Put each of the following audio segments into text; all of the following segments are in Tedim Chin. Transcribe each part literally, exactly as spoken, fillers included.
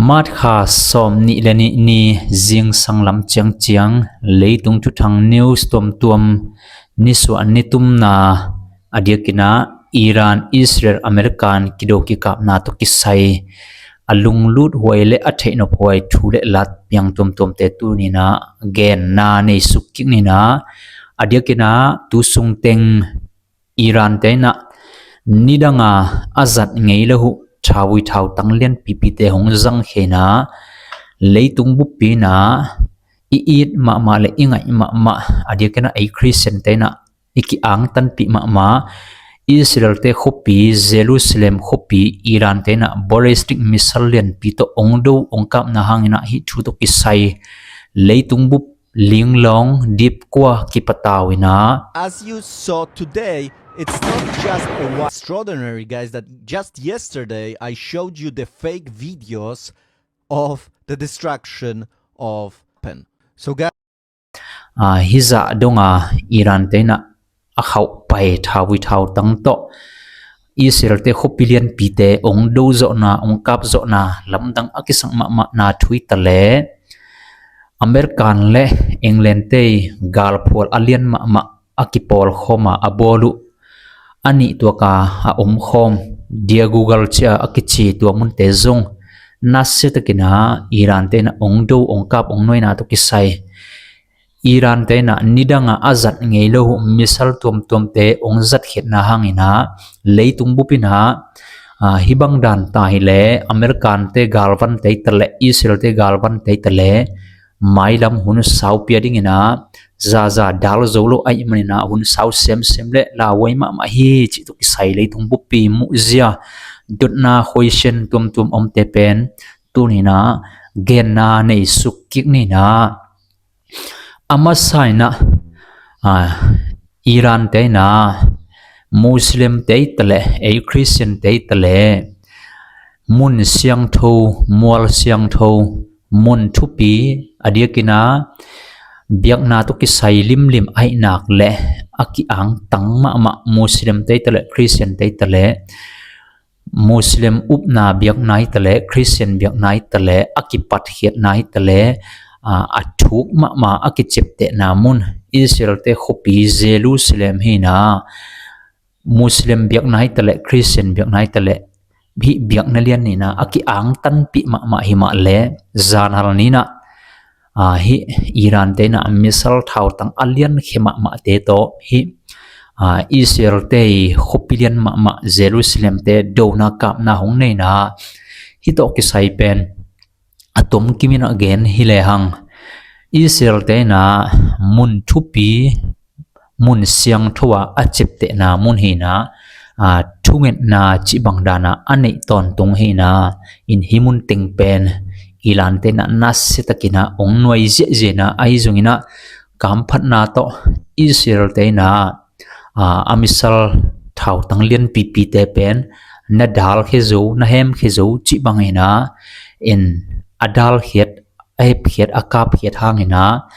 March kha sawm nih le nih ni zingsang lam ciangciang leitung thuthang news tuamtuam nisuah nitumna a diakin ah Iran, Israel, American kido kikapna tawh kisai a lunglut huai le a theihnop huai thu le lat piang tuamtuamte tuni-in ah genna nei suk kik ni-in ah, a diakin ah tu sungteng Iran-te in ah nidanga a zat ngei lo uh thauvui thautang lianpipite hong zangkhia-in ah leitung buppi-in ah i it mahmah le i ngaih mahmah, a diakin ah ei Christian-te in ah i ki-angtanpih mahmah Israel-te khuapi Jerusalem khuapi Iran-te in ah ballistic missile lianpi tawh ong do ong kapna hangin ah hih thu tawh kisai leitung bup linglawng dipkua kipatau-in ah. As you saw today, it's not just a one extraordinary, guys, that just yesterday I showed you the fake videos of the destruction of pen. So, guys, ah, hih zah donga Iran-te in ah a khauhpai thauvui thautang tawh Israel-te khuapi lianpite ong do zawhna, ong kap zawhna lamdang a kisang mahmahna thu hi taleh, American le England-te galphual a lian mahmah a kipawlkhawm a, a bawl uh a nih tuaka a omkhawm, Deir al-Zour ci-a a kici tua munte zong nasia takin ah Iran-te in ah ong do, ong kap, ong nuaina tawh kisai Iran-te in ah nidanga a zat ngei lo uh missile tuamtuamte ong zatkhiatna hangin ah leitung buppi-in ah, ah, hih bang dan ta hileh American-te galvante hi taleh Israel-te galvante hi taleh mailam hun sau pia dingin ah zaza dal zo lo ahih manin ah hun sau semsem le lauhuai mahmah hi cih tawh kisai leitung buppi muhzia dotna khuaisian tuamtuam omte pen tuni-in ah genna nei suk kik ni-in ah. A masa-in ah, ah, Iran-te in ah Muslim-te hi taleh ei Christian-te hi taleh mun siangtho, mual siangtho, mun thupi, a diakin ah biakna tawh kisai limlim ahih nak le a ki-angtang mahmah Muslim-te hi taleh Christian-te hi taleh Muslim upna biakna hi taleh Christian biakna hi taleh a kipatkhiatna hi taleh, ah, a thuk mahmah a kiciaptehna mun Israel-te khuapi Jerusalem hi-in ah Muslim biakna hi taleh Christian biakna hi taleh hih biakna lian ni-in ah a ki-angtanpih mahmah hi mah leh zanhal ni-in ah, ah, hih Iran-te in ah missile thautang a liankhia mahmahte tawh hih, ah, Israel-te khuapi lian mahmah Jerusalem-te dona kapna hong nei-in ah hih tawh kisai pen a tomkim in ah gen hi lehang Israel-te in ah mun thupi, mun siangtho a a ciaptehna mun hi-in ah, ah, thungetna cih bang dan ah a neih tawntung hi-in ah, in hih mun teng pen Iran-te in ah nasia takin ah ong nuai ziahziah-in ah, ahi zongin ah kamphatna tawh Israel-te in ah, ah, a missile thautang lianpipite pen na dalkhia zo, na hemkhia zo cih bangin ah in a dalkhiat, a hepkhiat, a kapkhiat hangin ah,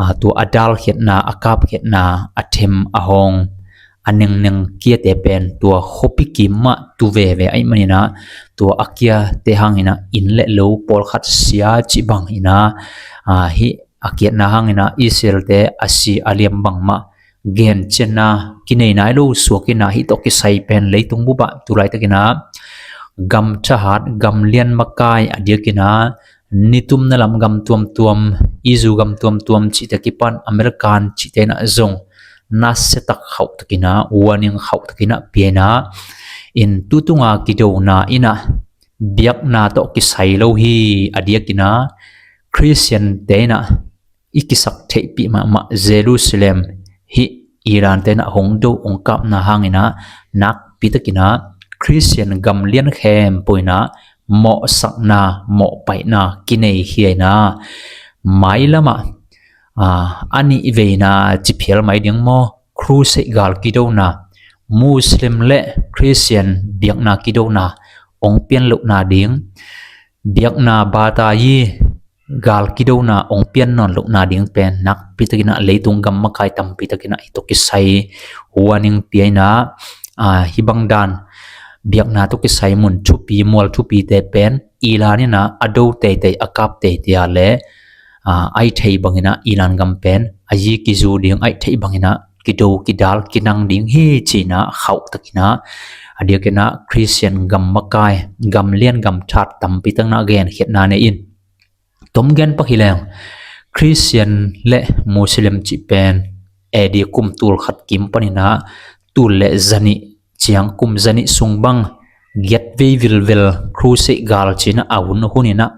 ah, tua a dalkhiatna, a kapkhiatna, a them, a hawng, a nengneng kiate pen tua khuapi kim mah tu veve ahih manin ah tua a kiate hangin ah inn le lo pawlkhat sia cih bangin ah, ah, hih a kiatna hangin ah Israel-te a si a liam bangmah gencianna kinei nai lo suak in ah hih tawh kisai pen leitung bup ah tu laitakin ah gam thahat, gam lian makai, a diakin ah nitumna lam gam tuamtuam, E U gam tuamtuam cihte kipan American cihte in ah zong nasia tak khauh takin ah, warning khauh takin ah pia in ah, in tu tunga kidona in ah biakna tawh kisai lo hi, a diakin ah Christian-te in ah i kisak theihpih mahmah Jerusalem hih Iran-te in ah hong do hong kapna hangin ah nakpi takin ah Christian gam lian khempeuh in ah mawhsakna, mawhpaihna kinei khia in ah mailam ah, ah, a nih vei in ah ci phial mai ding maw, crusade gal kidona, Muslim le Christian biakna kidona ong pian lohna ding, biakna batayi gal kidona ong pian nawn lohna ding pen nakpi takin ah leitung gam makai tampi takin ah hih tawh kisai warning pia in ah, ah, hih bang dan biakna tawh kisai mun thupi, mual thupite pen Iran in ah a do teitei, a kap teitei a le, ah, a i theih bangin ah Iran gam pen a yi kizu ding, a i theih bangin ah kido kidal kinang ding hi ci-in ah khauh takin ah, a diakin ah Christian gam makai, gam lian gam that tampi takin ah genkhiatna nei in. Tom gen pak hi leng, Christian le Muslim cih pen A D kum tul khat kim panin ah tul le zanih ciang, kum zanih sung bang, giat vei vilvel, crusade gal ci-in ah a hun hunin ah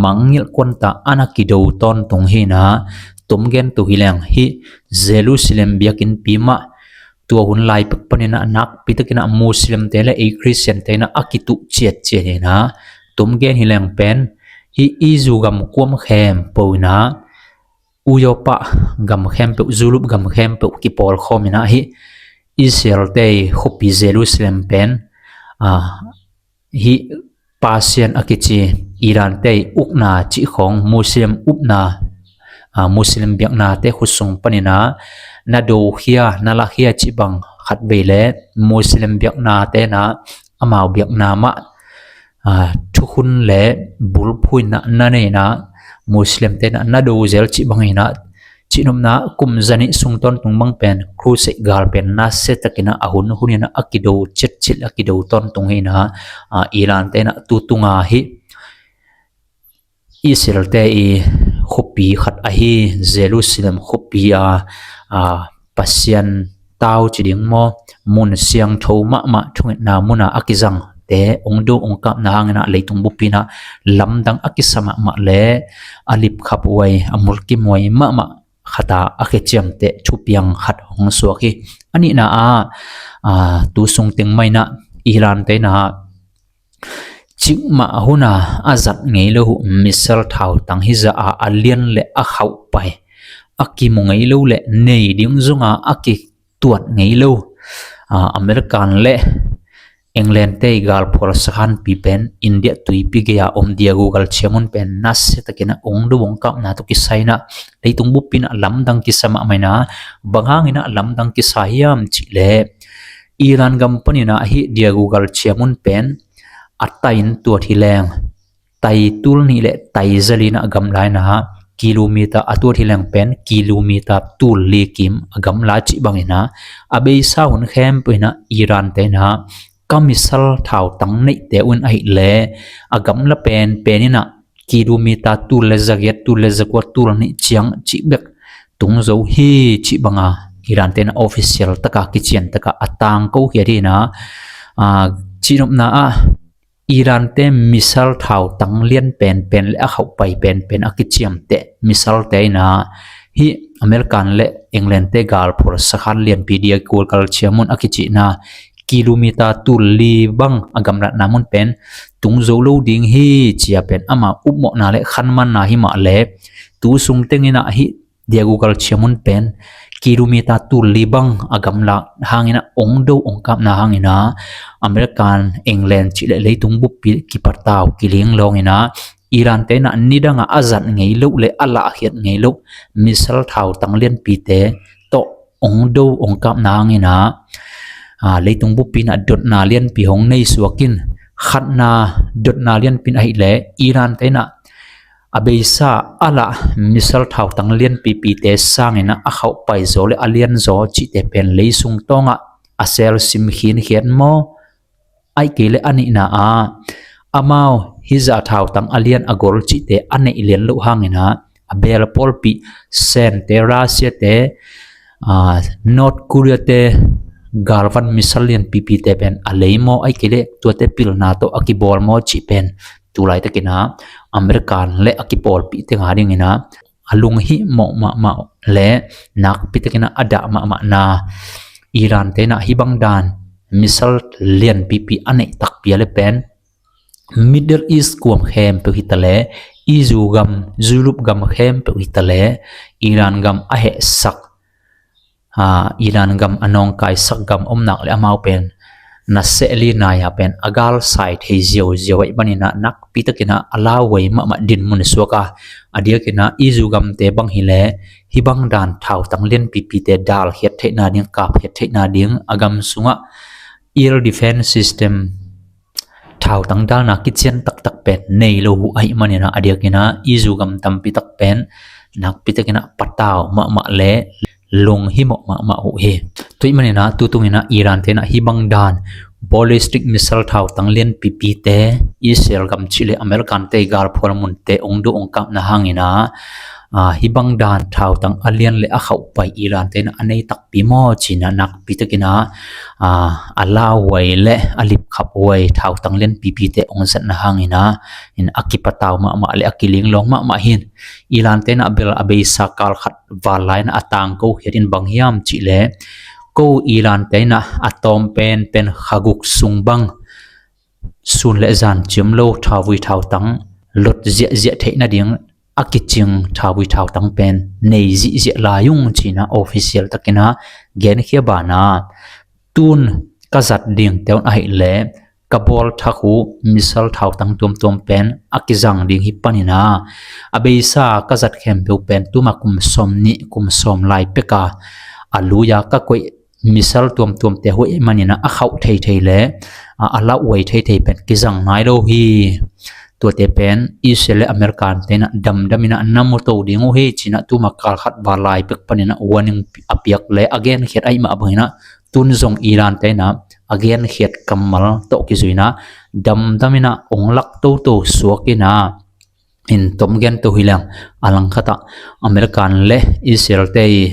mangngilh kuanta a na kido tawntung hi-in ah, tom gen tu hi leng hih Jerusalem biakinnpi mah tua hun lai pek panin ah nakpi takin ah Muslim te le ei Christian te in ah a kituh ciatciat hi-in ah, tom gen hi leng pen hih Israel gam kuam khempeuh in ah, Uyopa gam khempeuh, Europe gam khempeuh kipawlkhawm in ah hih Israel te khuapi Jerusalem pen, ah, hih Persian a kici Iran te ukna cih khawng, Muslim upna, ah, Muslim biakna te khut sung panin ah na dokhia, na lakhia cih bang khat vei le Muslim biakna te in ah amau biakna mah, ah, thukhun le bulphuh in ah na nei in ah, Muslim te in ah na do zel cih bangin ah, cihnopna kum zanih sung tawntung bang pen crusade gal pen nasia takin ah a hun hunin ah a kido ciatciat, a kido tawntung hi-in ah, ah, Iran te in ah tu tung a hih Israel te i khuapi khat ahi Jerusalem khuapi a, ah, Pasian tau ci ding maw, mun siangtho mahmah thungetna mun a a kizang te ong do ong kapna hangin ah leitung bupi in ah lamdang a kisa mahmah le a lipkhaphuai, a mulkimhuai mahmah khat a a kiciamteh thupiang khat hong suak hi. A nihna ah, ah, tu sung teng mah in ah Iran te in ah cikmah hun a a zat ngei lo uh missile thautang hizah a a lian le a khauh pai, a kimu ngei lo le nei ding zong a a kituat ngei lo, ah, American le England te i galphual sakhanpi pen India tuipi gei a om Diagu galchia mun pen nasia takin ah ong do ong kapna tawh kisai in ah leitung bupi in ah lamdang kisa mahmah in ah, bang hangin ah lamdang kisa hiam cih leh Iran gam panin ah hih Diagu galchia mun pen a tai in tuat hi leng, tai tul nih le tai za li in ah a gamla in ah, kilometer a tuat hi leng pen kilometer tul li kim a gamla cih bangin ah, a beisa hun khempeuh in ah Iran te in ah ka missile thautang neihte un ahih leh a gamla penpen in ah kilometer tul le zagiat, tul le zakua, tul nih ciang cih bek tung zo hi cih bang a Iran te in ah official tak a kician tak a a tangko khiat hi-in ah, ah, cihnopna ah Iran te missile thautang lian penpen le a khauh pai penpen a kiciamteh missile te in ah hih American le England te galphual sakhan lianpi Diagu galchia mun a kicihna kilometer tul li bang a gamlatna mun pen tung zo lo ding hi ci-a pen ama upmawhna le khanmanna hi mah leh tu sung teng in ah hih Diagu galchia mun pen kilometer tul li bang a gamla hangin ah ong do ong kapna hangin ah American, England cih le leitung bupi kipatau kiling lawngin ah Iran te in ah nidang a a zat ngei lo le a lahkhiat ngei lo missile thautang lianpite tawh ong do ong kapna hangin ah, ah, leitung bupi in ah dotna lianpi hong nei suak in, khatna dotna lianpi in ahih leh Iran te in ah a beisa a lah missile thautang lianpipite sangin ah a khauh pai zaw le a lian zaw cihte pen lei sung tawng ah a sel sim khinkhiat maw? Ahih kei leh a nihna ah amau hizah thautang a lian a gol cihte a neih lian loh hangin ah a bel pawlpi Sen te, Russia te, ah, North Korea te galvan missile lianpipite pen a lei maw, ahih kei leh tuate pilna tawh a kibawl maw cih pen tu laitakin ah American le a kipawlpih teng a dingin ah a lunghimawh mahmah le nakpi takin ah a dah mahmahna Iran te in ah hih bang dan missile lianpipi a neih takpi a leh pen Middle East kuam khempeuh hi ta leh, Israel gam, Europe gam khempeuh hi ta leh, Iran gam a hehsak, ah, Iran gam a nawngkaisak gam om nak leh amau pen na seh li nai a pen a gal sai thei ziauziau ahih manin ah nakpi takin ah a lauhuai mahmah dinmun suak a, a diakin ah Israel gamte bang hi leh hih bang dan thautang lianpipite dalkhiat theihna ding, kapkhiat theihna ding, a gam sungah air defense system thautang dalna kician taktak pen nei lo uh ahih manin ah, a diakin ah Israel gam tampi tak pen nakpi takin ah patau mahmah le lunghimawh mahmah uh hi. Tua ahih manin ah tutungin ah Iran te in ah hih bang dan ballistic missile thautang lianpipite Israel gam cih le American te galphual munte ong duh ong kapna hangin ah, ah, hih bang dan thautang a lian le a khauh pai Iran te in ah a nei takpi maw ci-in ah nakpi takin ah, ah, a lauhuai le a lipkhaphuai thautang lianpipite ong zatna hangin ah, in a kipatau mahmah le a kilinglawng mahmah hi. Iran te in ah bel a beisa kal khat val lai in ah a tangko khiat in bang hiam cih le ko Iran te in ah a tawm penpen kha guk sung bang sun le zan ciam lo thauvui thautang lot ziahziah theih nading a kicing thauvui thautang pen nei zihziah lai ung ci-in ah official takin ah genkhia banah, tun ka zat dingte un ahih leh ka bawl thak uh missile thautang tuamtuam pen a kizang ding hi panin ah, a beisa ka zat khempeuh pen tuma kum sawmnih kum sawm lai pek a, a lui-a ka koih missile tuamtuamte hoih manin ah a khauh theithei le, a, a lauhuai theithei pen kizang nai lo hi. Tuate pen Israel le American te in ah damdam in ah na mu to ding uh hi ci-in ah tuma kal khat val lai pek panin ah warning a piak le a genkhiat ahih mah bangin ah tun zong Iran te in ah a genkhiat kammal tawh kizui in ah damdam in ah ong lak toto suak in ah, in tom gen to hi leng, a langkhat ah American le Israel te i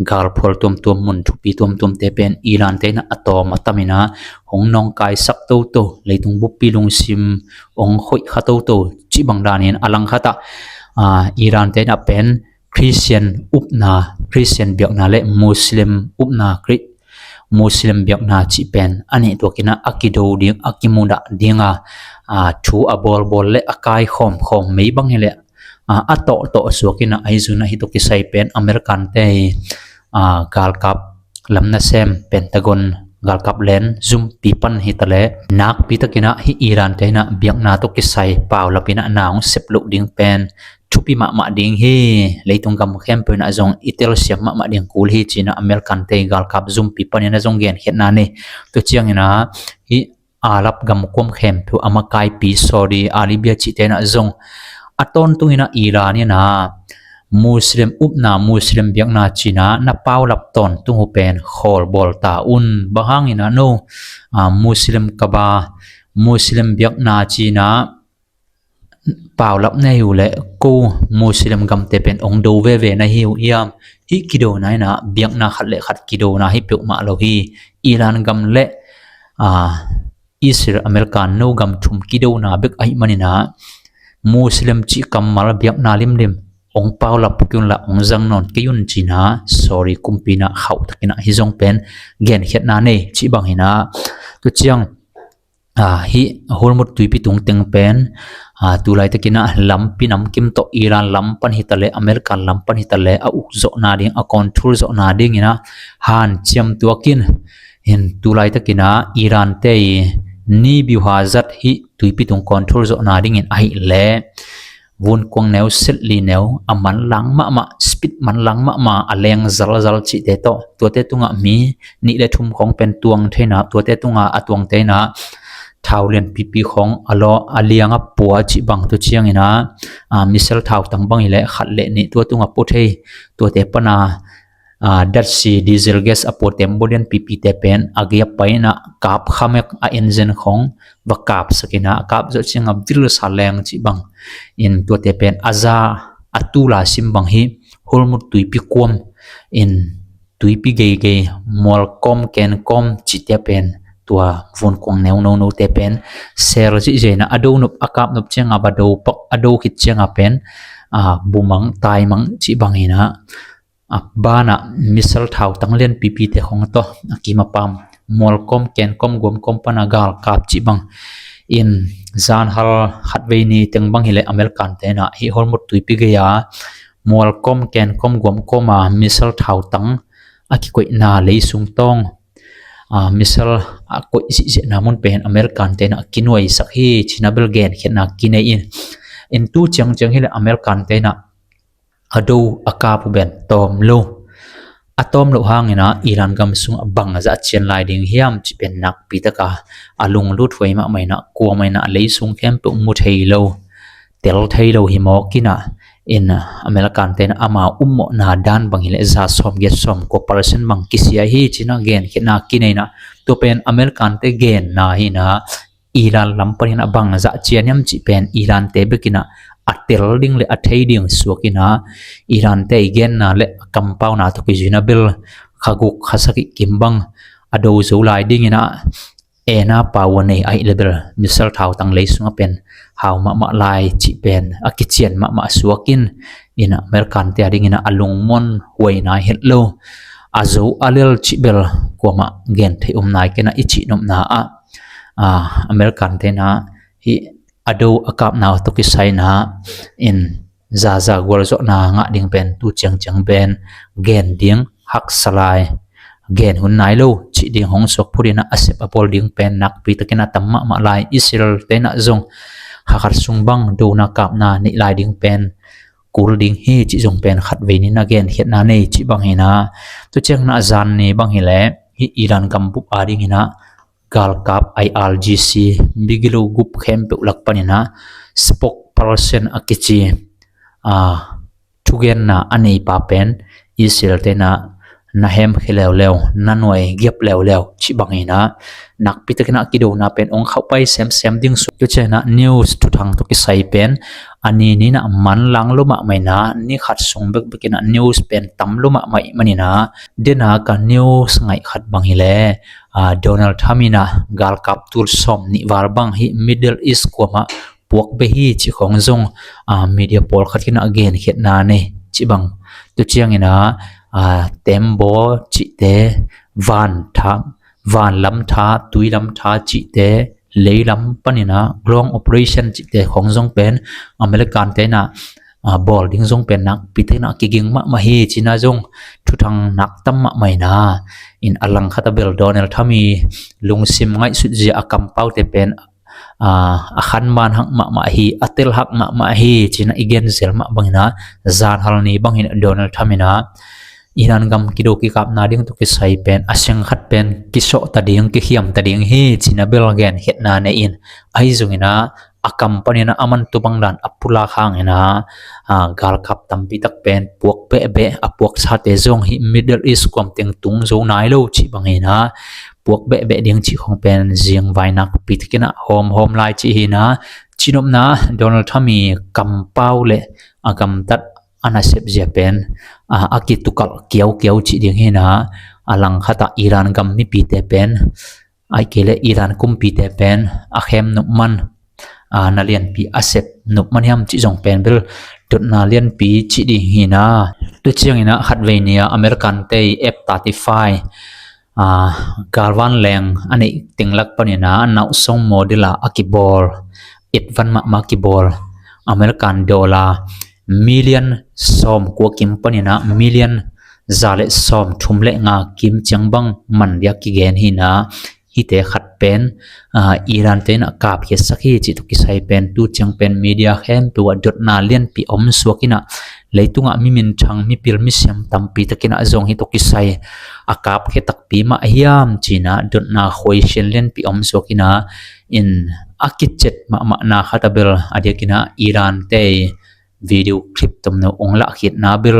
galphual tuamtuam mun thupi tuamtuamte pen Iran te in ah a tawm a tam in ah hong nawngkaisak toto, leitung buppi lungsim ong khoih kha toto cih bang danin a langkhat ah, ah, Iran te in ah pen Christian upna, Christian biakna le Muslim upna, Chri-, Muslim biakna cih pen a nih tuakin ah a kido ding, a kimudah ding a, a, thu a bawlbawl le a kaikhawmkhawm mei bang hi leh, a, a tawhtawh suak in ah ahi zong ah hih tawh kisai pen American te i, a, galkap lam nasem Pentagon galkap len zumpi pan hi ta leh nakpi takin ah hih Iran te in ah biakna tawh kisai paulap in ah na ong sep loh ding pen thupi mahmah ding hi. Leitung gam khempeuh in ah zong i telsiam mahmah ding kul hi ci-in ah American te i galkap zumpi panin ah zong genkhiatna nei. Tua ciangin ah hih Arab gam kuam khempeuh a makaipi Saudi Arabia cihte in ah zong a tawntungin ah Iran in ah Muslim upna, Muslim biakna ci-in ah na paulap tawntung uh pen khawlbawl ta un. Bang hangin ah no, a, Muslim Kaaba, Muslim biakna ci-in ah paulap nei uh leh ko Muslim gamte pen ong do veve na hi uh hiam? Hih kidona in ah biakna khat le khat kidona hi peuhmah lo hi. Iran gam le, a, Israel, America no gam thum kidona bek ahih manin ah Muslim cih kammal biakna limlim ong paulap kei un la, ong zang nawn kei un ci-in ah Saudi kumpi in ah khauh takin ah hih zong pen genkhiatna nei cih bang hi in ah. Tua ciang, a, hih Hormuz tuipi tung teng pen, a, tu laitakin ah lampi namkim tawh Iran lam pan hi ta leh, America lam pan hi ta leh a uk zawhna ding, a control zawhna dingin ah hanciam tuakin, in tu laitakin ah Iran te i ni biuha zat hih tuipi tung control zawhna dingin ahih leh vunkuang neu, setli neu, a manlang mahmah, speed manlang mahmah, a leng zalzal cihte tawh, tuate tungah mi nih le thum khawng pen tuang thei in ah, tuate tungah a tuangte in ah thau lianpipi khawng a law, a liang a pua cih bang, tua ciangin ah, a, missile thautang bang hi leh khat le nih tua tungah pua thei, tuate pan a, a, datsi, diesel gas a puate, bolian pipite pen a giap pai in ah kap kha mek, a engine khawng va kapsak in ah, a kap zawh ciang a vilsa leng cih bang in tuate pen a za, a tul a sim bang hi. Hormuz tuipi kuam in tuipi geigei, mual kawm ken kawm cihte pen tua vunkuang neu nonote pen sel zihziah in ah a do nop, a kap nop ciang a va do pak, a do khit ciang a pen, a, bumang taimang cih bang hi in ah, a banah missile thautang lianpipite khawng tawh a kim a pam, mual kawm ken kawm guam kawm pan a galkap cih bang in, zanhal khatvei ni teng bang hi leh American te in ah hih Hormuz tuipi gei-a mual kawm ken kawm guam kawm a missile thautang a kikoihna lei sung tawng, a, missile a koih zihziahna mun pen American te in ah kinuaisak hi ci-in ah bel genkhiatna kinei in, in tu ciangciang hi leh American te in ah a do a kap uh pen tawm lo, a tawm loh hangin ah Iran gam sungah bang zah cian lai ding hiam cih pen nakpi taka a lunglut huai mahmah in ah, kuamah in ah lei sung khempeuh mu thei lo, tel thei lo hi mawk in ah, in American te in ah ama upmawhna dan bang hileh za sawm giat sawm kua percent bang kisia hi ci-in ah genkhiatna kinei in ah, tua pen American te genna hi in ah, Iran lam panin ah bang zah cian hiam cih pen Iran te bek in ah a tel ding le a thei ding suak in ah, Iran te i genna le a kampauna tawh kizui in ah bel kha guk kha sagih kim bang a do zo lai ding in ah, ena pau a nei ahih leh bel missile thautang lei sungah pen hau mahmah lai cih pen a kician mahmah suak in, in ah American te a ding in ah a lungmuan huai nai het lo, a zo a lel cih bel kuamah gen theih om nai kei in ah i cih nopna ah, ah, American te in ah hih a do a kapna tawh kisai in ah in zaza gualzawhna ngah ding pen tu ciangciang pen gen ding haksa lai, gen hun nai lo cih ding hong suak phot in ah a sep a bawl ding pen nakpi takin a tam mahmah lai. Israel te in ah zong kha khat sung bang dona kapna neih lai ding pen kul ding hi cih zong pen khatvei ni in ah genkhiatna nei cih bang hi in ah, tu ciangin ah zan ni bang hileh hih Iran gam bup a ding in ah galkap IRGC migilo gup khempeuh lak panin ah spokesperson a kici, ah, thugenna a neipa pen Israel te in ah na hemkhia leuleu, na nuai giap leuleu cih bang hi in ah, nakpi takin ah kidona pen hong khauhpai semsem ding suak. Tu ciangin ah news thuthang tawh kisai pen a ni ni in ah manlang lua mahmah in ah, ni khat sung bekbek in ah news pen tam lua mahmah ahih manin ah, den a ka news ngaih khat bang hileh, ah, Donald Trump in ah galkap tul sawm nih val bang hih Middle East kuamah puak beh hi cih khawng zong, ah, media pawlkhat in ah genkhiatna nei cih bang. Tu ciangin ah, ah, tembaw cihte, van tha, van lam tha, tui lam tha cihte, lei lam panin ah ground operation cihte khawng zong pen American te in ah, ah, bawl ding zong pen nakpi takin ah kiging mahmah hi ci-in ah zong thuthang nak tam mahmah in ah, in a langkhat a bel Donald Trump i lungsim ngaihsut zia a kampaute pen, ah, a khanman hak mahmah hi, a tel hak mahmah hi ci-in ah i gen zel mah bangin ah, zan hal ni bangin Donald Trump in ah Iran gam kido kikapna ding tawh kisai pen a seng khat pen kisawh ta ding, kikhiam ta ding hi ci-in ah bel genkhiatna nei in, ahi zongin ah a kam panin ah a man tua bang dan a pulak hangin ah, ah, galkap tampi tak pen puak behbeh, a puaksate zong hih Middle East kuam teng tung zo nai lo cih bangin ah puak behbeh ding cih khawng pen zingvai nakpi takin ah hawmhawm lai cih hi in ah, cinopna Donald Trump i kampau le a gamtat a nasep zia pen, ah, a kitukalh kiaukiau cih ding hi in ah, a langkhat ah Iran gam mipite pen, ahih kei leh Iran kumpite pen a khem nop man, ah, na lianpi a sep nop man hiam cih zong pen bel dotna lianpi cih ding hi in ah, tu ciangin ah khatvei ni a American te i F thirty-five, ah, galvan leng a neih teng lak panin ah a nauhsong model ah a kibawl, etvan mahmah kibawl, American dollar million sawm kua kim panin ah million za le sawm thum le nga kim ciang bang man dia kigen hi in ah, hihte khat pen, ah, Iran te in ah kapkhiatsak hi cih tawh kisai pen tu ciang pen media khempeuh ah dotna lianpi om suak in ah, leitungah mi minthang, mipil misiam tampi takin ah zong hih tawh kisai a kapkhia takpi mah hiam ci-in ah dotna khuaisian lianpi om suak in ah, in a kicet mahmahna khat a bel a diakin ah Iran te video clip tomno hong lahkhiatna bel,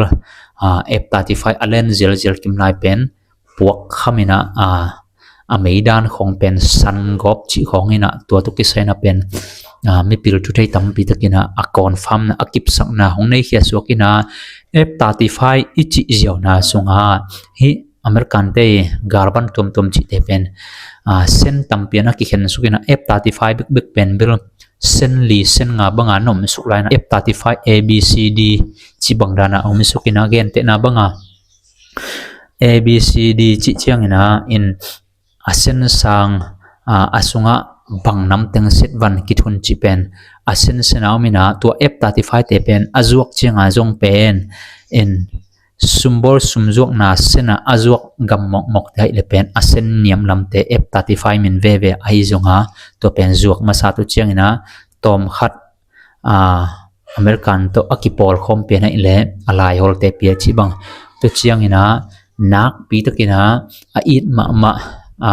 ah, F thirty-five a len zialzial kim lai pen puak kham in ah, ah, a meidan khawng pen san gawp cih khawng in ah tua tawh kisai in ah pen, ah, mipil thu thei tampi takin ah a confirm na, a kipsakna hong neikhia suak in ah F thirty-five i cih ziauna sungah hih American te galvan tuamtuam cihte pen, ah, sen tampi in ah kikhen suk in ah F thirty-five bekbek pen bel sen li sen nga banga na om suk lai in ah F thirty-five A B C D cih bang dan ah om suk in ah gentehna banga A B C D cih ciangin ah in a sen sang, ah, a sungah bang nam teng set van kithun cih pen a sen sen a om in ah tua F thirty-five te pen a zuak cianga zong pen in sumbawl sumzuakna sen ah a zuak gam mawkmawk te ahih leh pen a sen niam lamte F thirty-five min veve ahi zong a, tua pen zuak masa tu ciangin ah tawmkhat, ah, American tawh a kipawlkhawm pen ahih leh a laihawlte pia cih bang. Tu ciangin ah nakpi takin a it mahmah, a,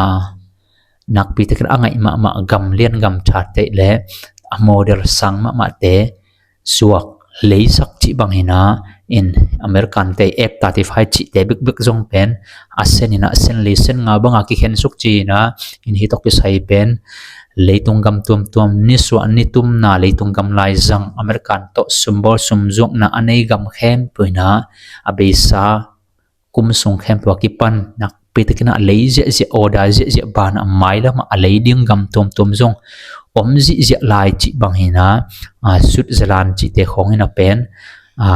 nakpi takin a ngaih mahmah gam lian gam ṭha te le a model sang mahmahte suak leisak cih bangin a, in American te F thirty-five cihte bikbik zong pen a sen in a, sen li sen nga banga kikhensuk ci-in a, in hih tawh kisai pen leitung gam tuamtuam, nisuah nitumna leitung gam laizang American tawh sumbawl sumzuakna a nei gam khempeuh in a, a beisa kum sung khempeuh a kipan nakpi takin a lei ziahziah, order ziahziah, banah mailamah a lei ding gam tuamtuam zong om zihziah lai cih bangin a, a, Switzerland cihte khawng in a pen, a,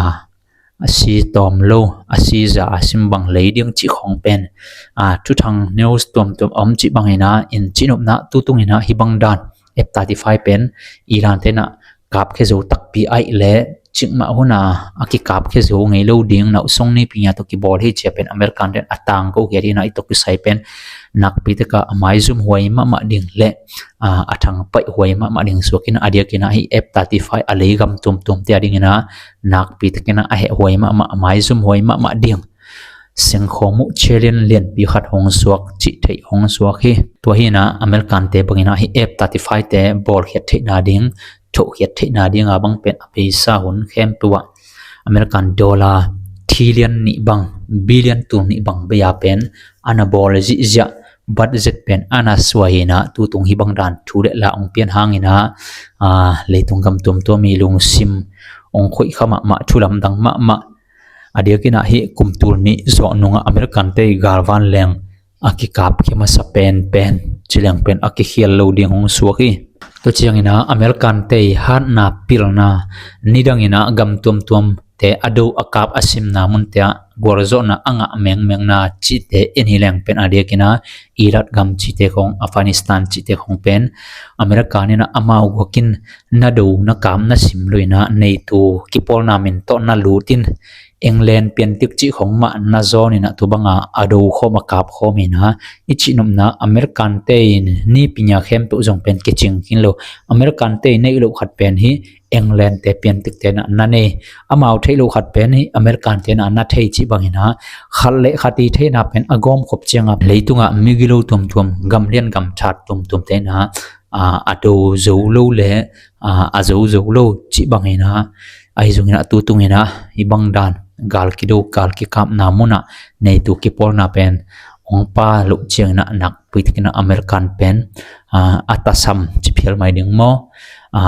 a si tawm lo, a si za a sim bang lei ding cih khawng pen, a, thuthang news tuamtuam a om cih bangin a, in cihnopna tutung in a hih bang dan F thirty-five pen Iran te in a kapkhia zo takpi ahih leh cikmah hun a a kikapkhia zo ngei lo ding, nausong nipi nga tawh kibawl hi ci-a pen American ten a tangko khiat hi in a, hih tawh kisai pen nakpi takin a maizumhuai mahmah ding le, a, a thangpaihhuai mahmah ding suak in a, a diakin a hih F thirty-five a lei gam tuamtuamte a dingin a nakpi takin a a hehhuai mahmah, a maizumhuai mahmah ding sengkhawm uh challenge lianpi khat hong suak, cih theih hong suak hi. Tua hi in a American te bangin a hih F thirty-five te bawlkhiat theihna ding, thohkhiat theihna ding a bang pen a beisa hun khempeuh ah American dollar trillion nih bang, billion tul nih bang bei a pen a na bawl zihziah, budget pen a na suai hi in a, tutung hih bang dan thu le la hong pian hangin a, a, leitung gam tuamtuam i lungsim hong khoih kha mahmah, thu lamdang mahmah. A diakin a hih kum tul nih zawh nung a American te i galvan leng a kikapkhia masa penpen, ci leng pen a kikhial lo ding hong suak hi. Tua ciangin a American te i hatna pilna, nidangin a gam tuamtuamte a do a kap a simna munte ah gualzawhna a ngah mengmengna cihte en hi leng pen a diakin a Iraq gam cihte khawng, Afghanistan cihte khawng pen American in a amau guakin na do na kap na sim lo in a, NATO kipawlna min tawh na lut in England piantik cih khawng mah na zawn in a, tua banga a do khawm, a kap khawm hi in a, i cihnopna American te in nipi nga khempeuh zong pen kicing khin lo. American te i neih loh khat pen hih England te piantik te in a na nei. Amau theih loh khat pen hih American te in a na thei cih bangin a, khat le khat i theihna pen a gawmkhop ciang a, leitungah migilo tuamtuam, gam lian gam ṭha tuamtuamte in a, a, a do zo lo le, a, a zo zo lo cih bangin a, ahi zongin a tutung in a hih bang dan gal kido, gal kikapna mun ah NATO kipawlna pen hong pha loh ciangin a nakpi takin a American pen, a, a tasam ci phial mai ding maw, a,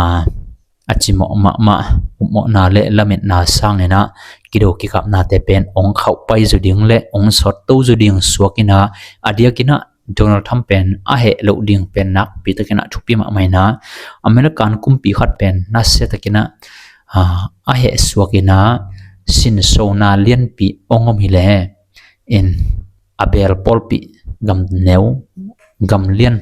a cimawh mahmah, upmawhna le lametna sangin a kido kikapnate pen hong khauh pai zo ding le hong sawt to zo ding suak in a, a diakin a Donald Trump pen a heh loh ding pen nakpi takin a thupi mahmah in a, American kumpi khat pen nasia takin a, a, a heh suak in a, sinsona lianpi hong om hi leh in a beel pawlpi, gam neu, gam lian,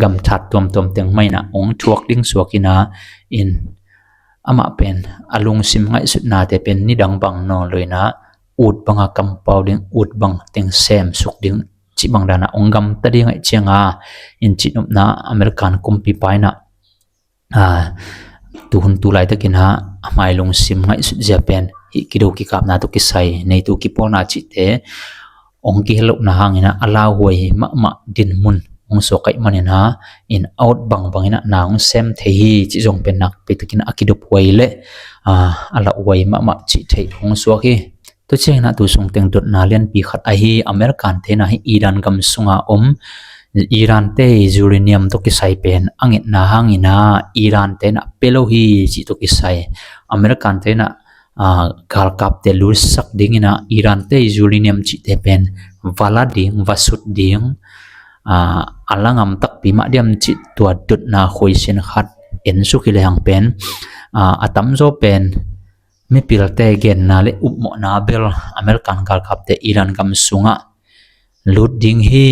gam ṭha tuamtuam teng mah in a hong thuak ding suak in a, in amah pen a lungsim ngaihsutnate pen nidang bang nawn lo in a, ut banga kampau ding, ut bang teng semsuk ding cih bang dan a hong gamta ding ahih ciang a, in cihnopna American kumpipa in a, a, tuhun tu laitakin a, a mai lungsim ngaihsut zia pen hih kido kikapna tawh kisai, NATO kipawlna cihte hong kihel lohna hangin a, a lauhuai mahmah dinmun hong suak ahih manin a, in a ut bangbang in a na hong sem thei hi cih zong pen nakpi takin a kidophuai le, a, a lauhuai mahmah cih theih hong suak hi. Tua ciangin a tu sung teng dotna lianpi khat ahi American te in a hih Iran gam sunga om Iran te uranium tawh kisai pen a ngetna hangin a Iran te in a pia lo hi cih tawh kisai American te in a, a, galkapte lutsak dingin a Iran te uranium cihte pen va la ding, va sut ding, a, a la ngam takpi mah diam cih tua dotna khuaisian khat ensuk hi lehang pen, a, a tamzaw pen mipilte genna le upmawhna bel American galkapte Iran gam sungah lut ding hi.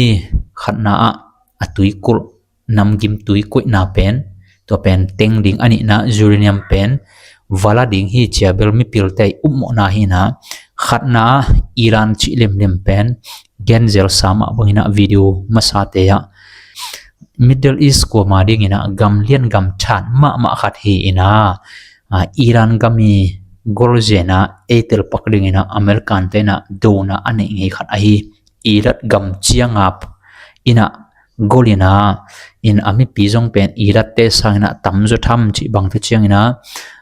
Khatna ah a tuikulh, namgim tuikulhna pen, tua pen teng ding, a nihna uranium pen va la ding hi ci a bel mipilte upmawhna hi in a, khatna ah Iran cih limlim pen genzel sa mah bangin a video masate ah Middle East kuama dingin a gam lian gam ṭha mahmah khat hi in a, a, Iran gam i gol zena ei telpak dingina American te ina dona a neih ngei khat ahi. Iraq gam cianga ina golina in a mipi zong pen Iraq te sangina tamzaw tham cih bangte ciangina,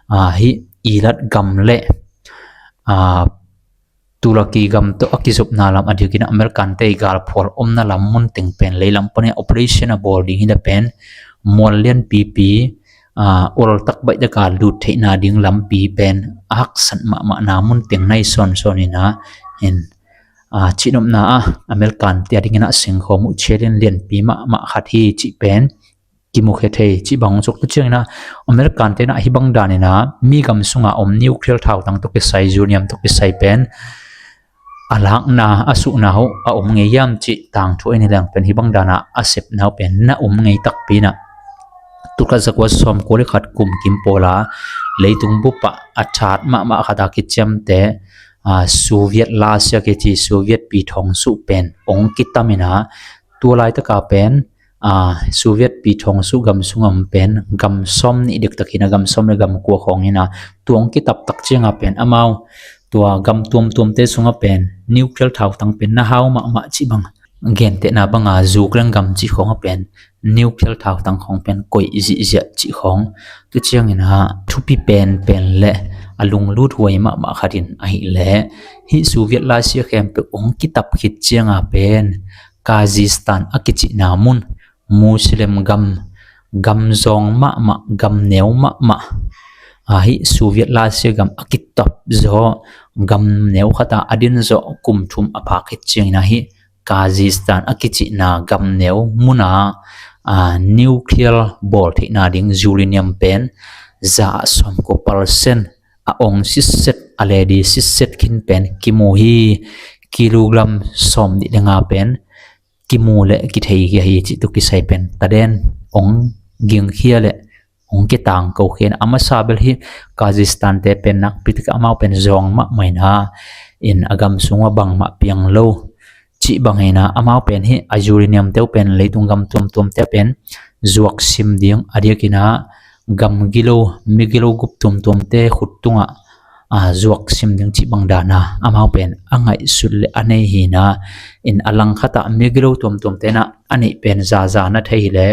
ah, hih Iraq gam le, ah, Turkey gam tawh a kizopna lam a dikin American te galphual omna lam mun teng pen leilam panin operation a bawl ding hi le pen mual lianpipi, ah, oltak baih taka lut theihna ding lampi pen a haksat mahmahna mun teng nai sawnsawn ina in, ah, cihnopna ah American te a dingina sengkhawm uh challenge lianpi mahmah khat hi cih pen kimukhia thei cih bang hong suk tu ciangina American te ina hih bang danina mi gam sunga om nuclear thautang tawh kisai, uranium tawh kisai pen a lakna a suhna uh a om ngei hiam cih tangthu a nei leng pen hih bang dana a sepna uh pen na om ngei takpi ina. Tulkhat zakua sawmkua le khat kum kim pawla leitung bupah a that mahmah khata kiciamte, ah, Soviet Russia kici Soviet pi thawng suh pen ong kitamina tua laitaka pen, ah, Soviet pi thawng suh gam sunga om pen gam sawm nih dektak hina, gam sawm le gam kua khawng hina. Tua ong kitap tak cianga pen amau tua gam tuamtuamte sunga pen nuclear thautang pen na hau mahmah cih bang, gentehna banga Ukraine gam cih khawng a pen nuclear thautang khawng pen koih zihziah cih khawng. Tu ciangina thupi penpen le a lunglut huai mahmah khatin ahileh hih Soviet Russia khempeuh ong kitap khit cianga pen Kazakhstan a kicihna mun, Muslim gam, gam zawng mahmah, gam neu mahmah, ah, hih Soviet Russia gam a kitap zaw gam neu khata a din zaw kum thum a phak khit ciangina hih Kazakhstan a kicihna gam neu muna, ah, nuclear bawl theihna ding uranium pen za sawmkua percent a ong sitset, a ledi sitset khin pen kimu hi. Kilogram sawm nih le nga pen kimu le kithei hi ahi cih tu kisai pen taden ong gingkhia le ong kitangko khin a masa bel hi. Kazakhstan te pen nakpi taka amau pen zawng mahmah ina in a gam sunga bangmah piang lo cih bang ina amau pen hi a uranium te uh pen leitung gam tuamtuamte pen zuak sim ding a diakina gam gilo, migilo gup tuamtuamte khut tunga, ah, zuak sim ding cih bang dana amau pen a ngaihsut le a nei hina. In a langkhata migilo tuamtuamte ina a neih pen zaza na thei hileh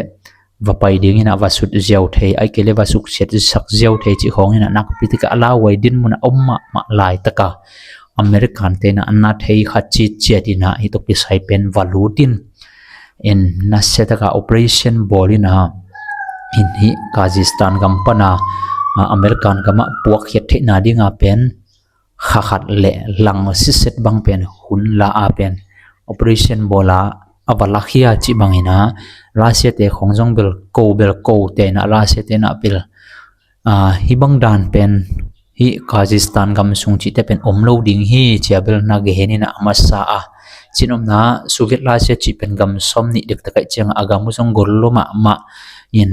va pai dingina va sut ziau thei, ahih kei le va suksiat sak ziau thei cih khawng ina nakpi taka a lauhuai din muna om mahmah laitaka American te ina a na thei khat citciat ina hih tawh kisai pen va lutin in nasia taka operation bawl ina in hih Kazakhstan gam pana, ah, American gama puakkhiat theihna dinga pen kha khat le lang sitset bang pen hun la a pen operation bawla a va lakhia cih bangina Russia te khawng zong bel ko bel ko te ina Russia te ina bel, ah, hih bang dan pen hih Kazakhstan gam sung cihte pen om lo ding hi cia bel na gehenina a masa a cinopna Soviet Russia cih pen gam sawm nih dektak ahih cianga a gam uh zong gol lo mahmah in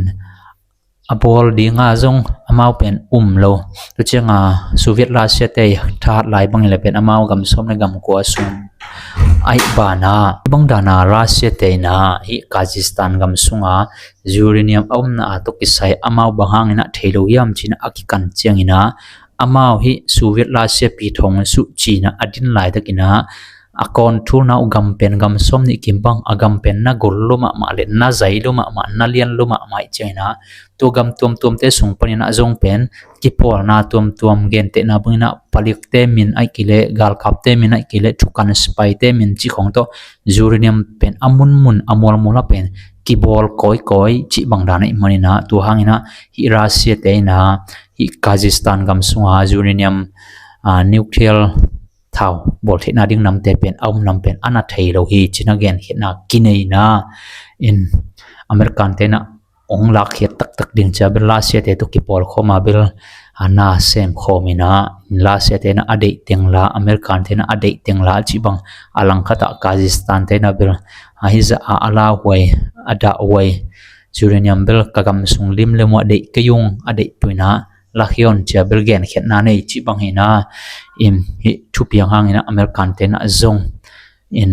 a bawl dinga zong amau pen um lo. Tu cianga Soviet Russia te thahat lai bangin le pen amau gam sawm le gam kua sung ahih bana bang dana Russia te ina hih Kazakhstan gam sunga uranium a omna a tawh kisai amau bang hangina thei lo hiam cina a kikan ciangina amau hih Soviet Russia pi thawng suh cina a din laitakina a controlna uh gam pen gam sawm nih kim bang a gam pen na gol lo mahmah le na zai lo mahmah na lian lo mahmah ahih ciangina tua gam tuamtuamte sung panina zong pen kipawlna tuamtuam gentehna bangina palikte min ahih kei le galkapte min ahih kei le thukan sipaite min cih khawng tawh uranium pen a munmun a mualmuala pen kibawl kawikawi cih bang dan ahih manina tua hangina hih Russia te ina hih Kazakhstan gam sunga uranium, ah, nuclear thau bawl theihna ding namte pen a um nam pen a na thei lo hi cina genkhiatna kineina in American te ina ong lakkhiat taktak ding cia bel Russia te tawh kipawl khawma bel, ah, na sem khawmina Russia te ina a deih tengla American te ina a deih tengla cih bang a langkhata Kazakhstan te ina bel a hizah a a lauhuai a dahhuai uranium bel ka gam sung limlim uh a deih kei ung a deih puina lakhiawn cia bel genkhiatna nei cih bang hina in hih thupiang hangina American te ina zong in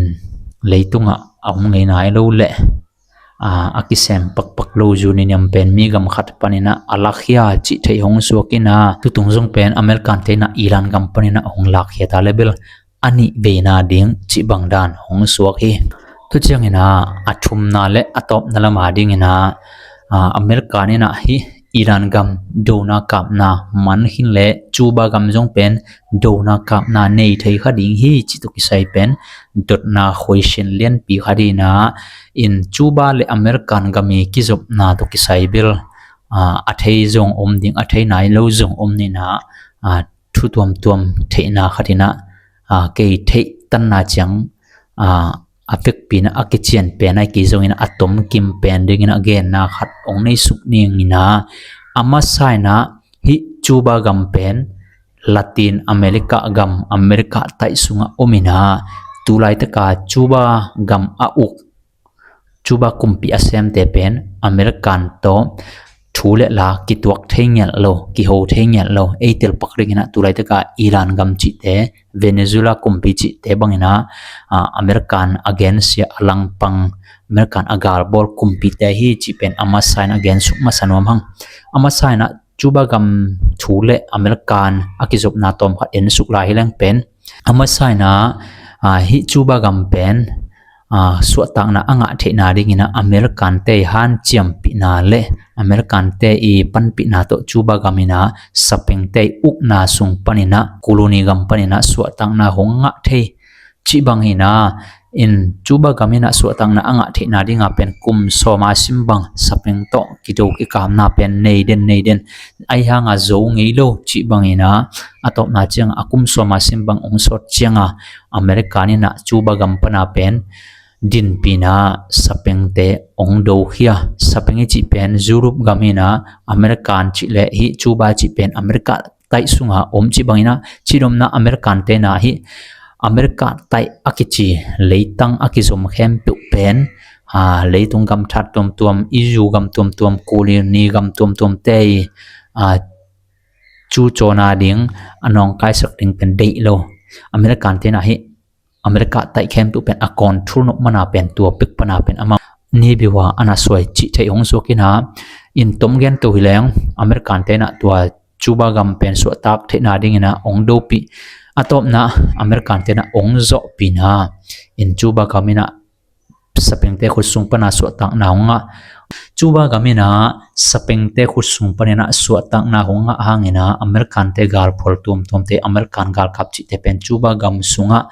leitungah a om ngei nai lo le a, a kisem pakpak lo uranium pen mi gam khat paninah a lakkhia cih theih hong suak inah, tutung zong pen American te inah Iran gam paninah hong lakkhia ta le bel a nih veina ding cih bang dan hong suak hi. Tu cianginah a thumna le a tawpna lama dinginah, a, American inah hih Iran gam dona kapna man khin le Cuba gam zong pen dona kapna nei thei kha ding hi cih tawh kisai pen dotna khuaisin lianpi khat inah, in Cuba le American gam i kizopna tawh kisai bel, a, a thei zong om ding, a thei nai lo zong om ninah, a, thu tuamtuam theihna khat inah, a, kei theih tanna ciang, a, a vekpi inah a kician pen a, kei zong inah a tomkim pen dingin a genna khat hong nei suk ning inah, a masa inah hih Cuba gam pen Latin America gam, America taih sungah om inah, tu laitaka Cuba gam a uk, Cuba kumpi a semte pen American tawh thu le la kituak thei ngial lo, kiho thei ngial lo. Ei telpak dinginah tu laitaka Iran gam cihte, Venezuela kumpi cihte banginah, a, American a gensia a langpang, American a galbawl kumpite hi cih pen a masa in a gen suk masa nuam hang. A masa inah Cuba gam thu le American a kizopna tawm khat en suk lai hi leng pen, a masa inah, a, hih Cuba gam pen, a, suahtakna a ngah theihna dinginah American te i hanciampihna le American te i panpihna tawh Cuba gam inah sapengte i ukna sung paninah, colony gam paninah suahtakna hong ngah thei cih bang inah, in Cuba gam inah suahtakna a ngah theihna dinga pen kum sawma sim bang sapeng tawh kido kikamna pen nei den, nei den. Ahi hanga zo ngei lo cih bang inah, a tawpna cianga a kum sawma sim bang hong sawt cianga American inah Cuba gam pana pen dinpina sapengte hong dokhia. Sapeng i cih pen Europe gam inah American cih le hih Cuba cih pen America taih sunga om cih bang inah, cidamna American te inah hih America taih a kici leitang a kizom khempeuh pen, a, leitung gam that tuamtuam, E U gam tuamtuam, colony gam tuamtuamte i, a, cu cawna ding, a nawngkaisak ding pen deih lo. American te inah hih America taih khempeuh pen a control nop mana pen tua pek pana pen amah ni biua ana suai cih theih hong suak inah, in tom gen to hi leng American te inah tua Cuba gam pen suahtak theihna dinginah hong dopih. A tawpna American te inah hong zawhpihna, in Cuba gam inah sapengte khut sung pana suahtakna hong ngah. Cuba gam inah sapengte khut sung paninah suahtakna hong ngah hanginah American te galphual tuamtuamte, American galkap cihte pen Cuba gam sungah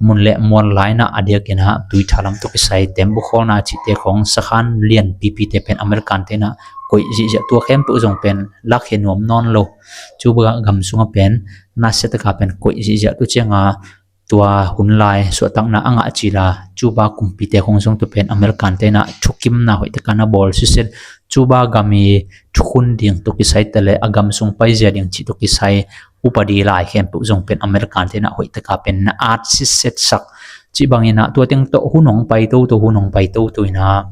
mun le mual lainah a diakinah tuitha lam tawh kisai, tembukhawlna cihte khawng, sakhan lianpipite pen American te inah koih zihziah, tua khempeuh zong pen lakkhia nuam nawn lo. Cuba gam sungah pen nasiataka pen koih zihziah. Tu cianga tua hun lai suahtakna a ngah cila Cuba kumpite khong zong tua pen American te inah thukimna hoihtaka na bawl siset, Cuba gam i thukhun ding tawh kisai ta le a gam sung paizia ding cih tawh kisai upadi lai khempeuh zong pen American te inah hoihtaka pen na at siset sak. Cih bang inah tua teng tawh hun hong pai toto, hun hong pai toto inah,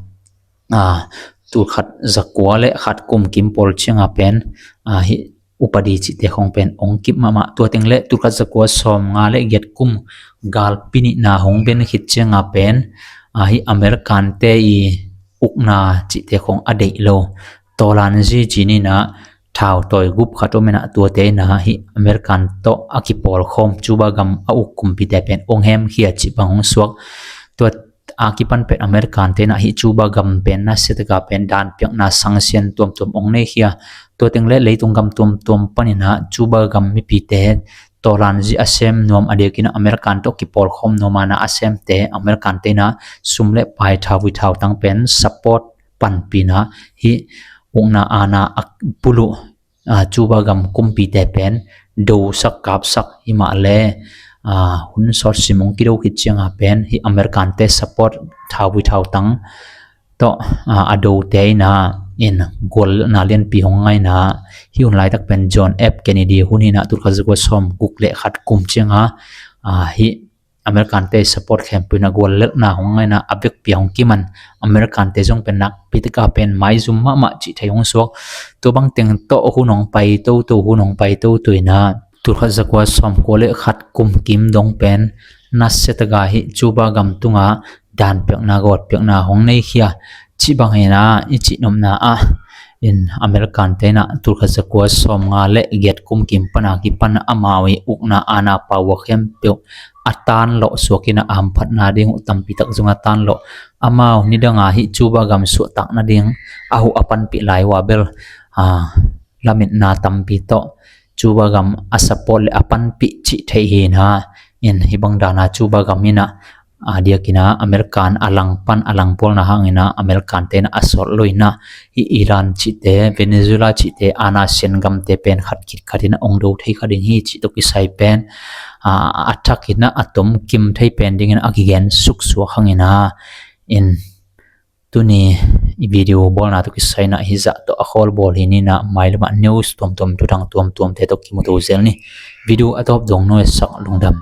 a, tulkhat zakua le khat kum kim pawl cianga pen, a, hih upadi cihte khong pen hong kip mahmah. Tua teng le tulkhat zakua sawmnga le giat kum galpi nihna hong ben khit cianga pen, a, hih American te i ukna cihte khong a deih lo. Tawlanzi ci inah thautawi gup khat om inah tuate inah hih American tawh a kipawlkhawm Cuba gam a uk kumpite pen hong hemkhia cih bang hong suak. Tua a kipan pen American te inah hih Cuba gam pen nasiataka pen danpiakna sanction tuamtuam hong neikhia. Tua teng le leitung gam tuamtuam paninah Cuba gam mipite tawlanzi a sem nuam a diakinah American tawh kipawlkhawm nuam a na a semte American te inah sum le pai, thau i thautang pen support panpina hih ukna ana a puluh, a, Cuba gam kumpite pen dosak kapsak himah le, a, hun sawt sim hong kido khit cianga pen hih American te support thau i thautang tawh, a, a dote inah in guallelhna lianpi hong ngaina. Hih hun laitak pen John F Kennedy hun hinah tulkhat zakua sawmguk le khat kum cianga, a, hih American te support khempeuh inah guallelhna hong ngaina, a vekpi a hong kiman American te zong pen nakpi taka pen maizum mahmah cih thei hong suak. Tua bang teng tawh hun hong pai toto, hun hong pai toto inah tulkhat zakua sawmkua le khat kum kim dong pen nasiataka hih Cuba gam tunga danpiakna, gawtpiakna hong neikhia. Cih bangin ah i cihnopna ah in American te in ah tulkhat zakua sawmnga le giat kum kim pan a kipan amau i ukna aana pau a khempeuh a tanlawh suakin ah a hamphatna ding uh tampi tak zong a tanlawh, amau nidanga hih Cuba gam suahtak nading a huh a panpih lai uh a bel a lametna tampi tawh Cuba gam a support le a panpih cih theih hi na. In hih bang dana Cuba gam in ah a diakin ah American a langpan a langpawlna hangin ah American te in ah a sawt lo in ah hih Iran cihte, Venezuela cihte, aana sian gamte pen khat khit khatin ah ong do thei kha ding hi cih tawh kisai pen a thakin ah a tomkim thei pen dingin a kigen suksuak hangin ah in tuni i video bawlna tawh kisai in ah hih zah tawh a khawl bawl hi ni. In ah mailamah news tuamtuam, thuthang tuamtuamte tawh kimu to zel ni. Video a tawp dong nuaisak, lungdam.